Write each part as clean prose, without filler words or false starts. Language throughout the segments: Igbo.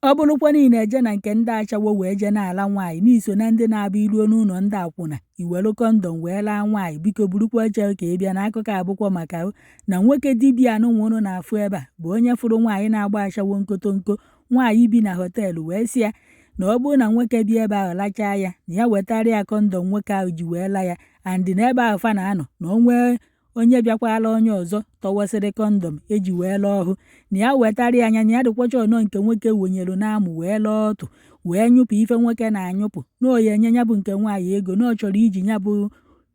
Ọ bụrụkwa na ị na-eje na nke ndị ashawo wee jee na-ala nwaanyị n'iso na ndị na-abụ iruo n'ụlọ ndị akwụna iwelu condom wee laa nwaanyị, biko burukwa oche ka ị bịa na akụkọ abụkwa maka na nwoke dibịa anụnwa unu na-afụ ebe a bụ onye fụrụ nwaanyị na-agba ashawo nkotonko, nwaanyị bi na hotel, wee sị ya na ọ bụrụ na nwoke bịa ebe ahụ lachaa ya, na ya wetara ya condom nwoke ahụ ji wee la ya, and na ebe ahụ fa na-anọ na o nwee onye bịakwala onye ọzọ tọwasịrị condom eji wee laa ọhụ, na ya wetara ya anya, na ya dịkwacha ọnọ nke nwoke wonyere n'amụ wee laa ọtụ wee nyụpụ ife nwoke na-anyụpụ, na ọ ya enye ya bụ nke nwaanyị ego, na ọ chọrọ iji ya bụ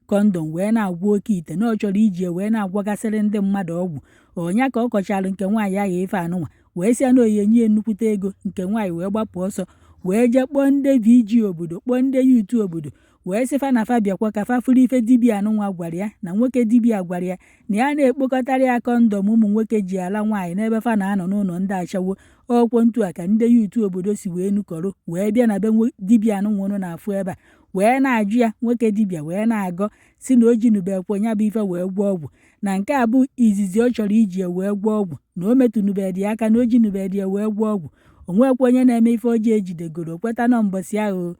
condom wee na-agwọ oke ite, na ọ chọrọ iji ya wee na-agwọgasịrị ndị mmadụ ọgwụ. Ọnya ka ọ kọchara nke nwaanyị ahụ ife anụnwa wee sị ya na oyi enye ya nnukwute ego. Nke nwaanyị wee gbapụ ọsọ wee jee kpọọ ndị VG obodo, kpọọ ndị youth obodo, wee sị fa na fa bịakwa ka fa fụrụ ife dibịa anụnwa gwara ya, na nwoke dibịa gwara ya na ya na-ekpokọtara ya condom ụmụ nwoke ji ala nwaanyị n'ebe fa na-anọ n'ụlọ ndị ashawo. Ọkwọ ntu a ka ndị youth obodo si wee nukọrọ wee bịa na be dibịa anụnwa unu na-afụ ebe a wee na-ajụ ya. Nwoke dibịa wee na-agọ si na o jinubekwa ya bụ ife wee gwọọ ọgwụ, na nke a bụ izizi ọ chọrọ iji ya wee gwọọ ọgwụ, na o metụnubedị aka, na o jinubedị ya wee gwọọ ọgwụ. O nwekwa onye na-eme ife ọjọọ ejidegoro kweta nọ mbọsị ahụ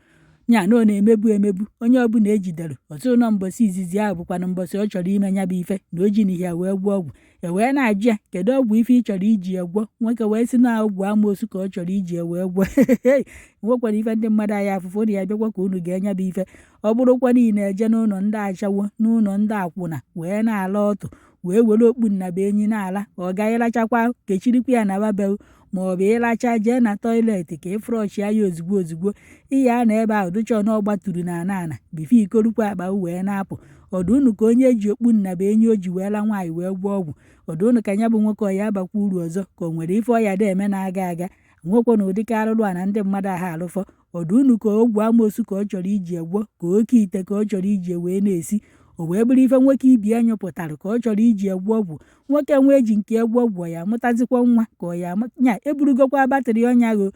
nya na ọ na-emebu emebu. Onye ọbụla ejidere ọtụ nọ mbọsị izizi ahụ bụkwanụ mbọsị ọ chọrọ ime ya bụ ife na o jinihi ya wee gwọọ ọgwụ. E wee na-ajụ ya, kedu ọgwụ ife ị chọrọ iji ya gwọ? Nwoke wee sị na ọgwụ amoosu ka ọ chọrọ iji ya wee gwọ. Nwekwara ife ndị mmadụ anyị afụfụ na ya bịakwa ka unu ga-enye bụ ife. Ọ bụrụkwa na ị na-eje n'ụlọ ndị ashawo, n'ụlọ ndị akwụna wee na-ala ọtụ wee were okpu nnaba enyi na-ala, ọ gaghị lachakwa kechirikwa ya na babel, ma ọ bụ ịlacha jee na toilet ka ị flushia ya ozugbo ozugbo. Ịya na ebe ahụ dụcha na ọ gbaturu na ana ana before ikorukwa akpa wee na-apụ. Ọdụ unu ka onye eji okpu nnaba enyi o ji wee la nwaanyị wee gwọọ ọgwụ, ọdụ unu ka ya bụ nwoke ọ ya abakwa uru ọzọ, ka o nwere ife ọ ya da eme na-aga aga nwekwa na ụdịka arụrụ a na ndị mmadụ ahụ alụfọ. Ọdụ unu ka ọgwụ amoosu ka ọ chọrọ iji egwọ, ka oke ite ka ọ chọrọ iji wee na-esi, o wee bụrụ ife nwoke ibi ya nyụpụtara ka ọ chọrọ iji egwọ ọgwụ. Nwoke nwa eji nke egwọ ọgwụ ya amụtazikwa nwa ka ọ ya nya eburugokwa battery ọnya gho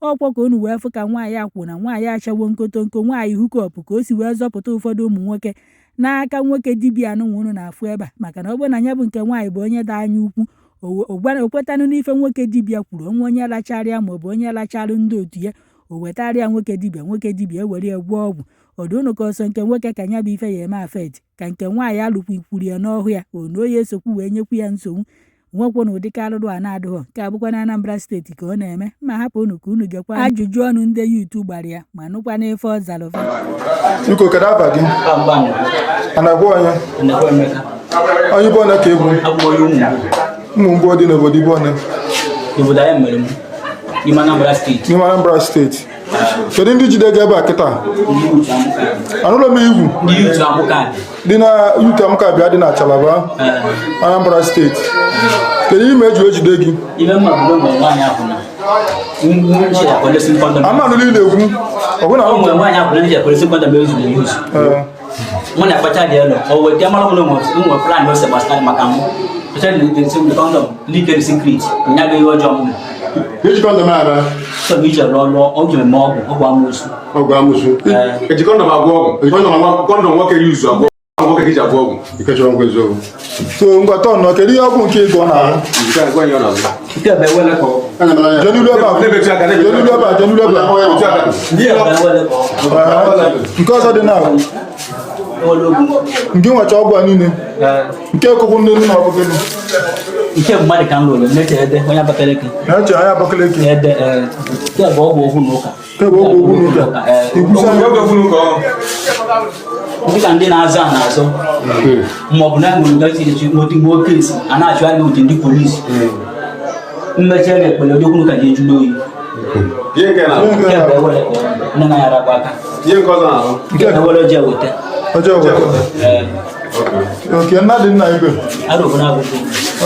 ọkwọ ka unu wee fụ ka nwaanyị akwụna, nwaanyị ashawo nkotonko, nwaanyị hookup, ka o si wee zọpụta ụfọdụ ụmụ nwoke n'aka nwoke dibịa anụnwa unu na-afụ ebe a. Maka na ọ bụrụ na ya bụ nke nwaanyị bụ onye dị anya ukwu, o kwetanụ n'ife nwoke dibịa kwuru, onwe onye lachara ya maọbụ onye lachara ndị otu ya, o wetara ya nwoke dibịa, nwoke dibịa ewere ya gwọọ ọgwụ. Ọdụ unu ka ọsọ nke nwoke ka ya bụ ife ya eme affect, ka nke nwaanyị alụkwu ya n'ọhụ ya onu oyi esokwu wee nyekwu ya nsogbu. Nwekwa na ụdịka arụrụ a na-adịghọ. Nke abụkwa na Anambra State ka ọ na-eme. Ma hapụ unu ka unu gekwa ajụjụ ọnụ ndị youth gbara ya ma nụkwa n'ife ọ zalụfa. Biko, kedu afa gị? A na-agwa onye onye ibe one ka ebu ụmụ mgbo dị n'obodo ibe one? Obodo anyị mere m n'ime Anambra State. N'ime Anambra State. Kedu ndị jide gị ebe a kịta? Anụlọ m igwu. Ndị youth Amụka. Dị na youth Amụka bịa dị na Chalaba, Anambra State. Kedu ime eji ejide gị? Ime mma bụ na nwaanyị akwụna ama anụlọ ị na-ekwu ọbụna. O nwere nwaanyị akwụna nche polisi condom ezuru eyuzu. Mụ na akpacha dị elu o weta mara m na nwe plan ose gbasara maka mụ kpacha dị condom leak secret nya bụ ihe ọjọọ m. Eji condom aba? Sọ m ije rụọ lụọ ọgwụ eme ọgwụ ọgwụ amoosu. Ọgwụ amoosu. Eji condom agwọ ọgwụ? Eji condom agwọ condom nwoke yuzu agwọ nwoke ka eji agwọ ọgwụ? Ike chọrọ ngwa eziokwu. So ngwa tọn nọ, kedu ihe ọgwụ nke ego ọ na-arụ? Nke a gwa ya ọ na-azụ. Nke bụ ewele ka ọ Jee n'ilu ebe a. Na-emetụ aka, jee n'ilu ebe a, jee n'ilu ebe a. Na-emetụ aka. Nke bụ ewele ka ọ Nke ọzọ dị na ewele ogwu. Nke nwecha ọgwụ a niile, nke ekụkwụ ndị nna ọbụ gịnị? Nke bụ mmadụ ka m lụrụ na-eche ede onye Abakaliki. Na-eche onye Abakaliki. Ede, ee. Nke bụ ọgwụ okwu na ụka. Nke bụ ọgwụ okwu na ụka. Ikwusa. Ọgwụ okwu na ụka ọ. Dịka ndị na-azọ a na-azọ maọbụ na enwere ndị n'otu nwoke case a na-achụgharị otu ndị polisi mmechi ga ekpere ndị okwu na ụka ji ejula oyi. Ihe nke na Nke bụ ewele ka ọ nne na ya aragwa aka. Ihe nke ọzọ na-arụ. Nke bụ ewele oji eweta. Ọjọọ weta. Ee. Oke nna dị nna ibe. Arụbụ na agụgụ.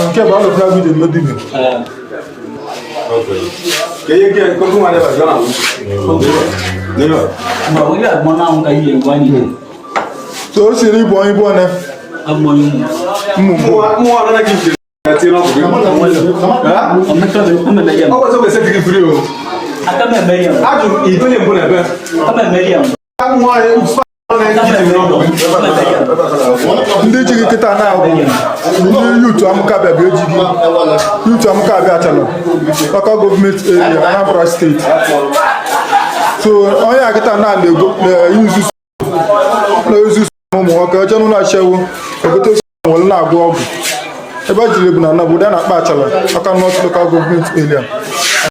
Nke bụ alụfụna gị dị dibịa. Ee. Ka ihe nke nke nwa dị ọ na-arụ. N'ihe a. Ma ọ bụ ihe agbọ na anwụ ka ihe egwu anyị. So o siri ịbụ onye ibu one? Abụ onye ụmụ. Ụmụ mgbo. Mmụọ ọrụ na ka ije na-etinye n'ọgwụ gị. O meme ya. Ọ kwesịrị kwesịrị gị free o. Aka m emeri ya. Ajụ ibe onye mbụ na ebe. Aka m emeri ya. Nwaanyị. Ndị ji gị kịta na-abụ ndị youth Amukabia bụ eji gị. Youth Amukabia Achala Local Government Area, Anambra State. So onye a kịta na na-eyuzu na-ezu ụmụ nwoke oche n'ụlọ ashawo egote were na-agwọ ọgwụ. Ebe e jiri bụ na obodo a na-akpọ Achala, Awka North Local Government Area.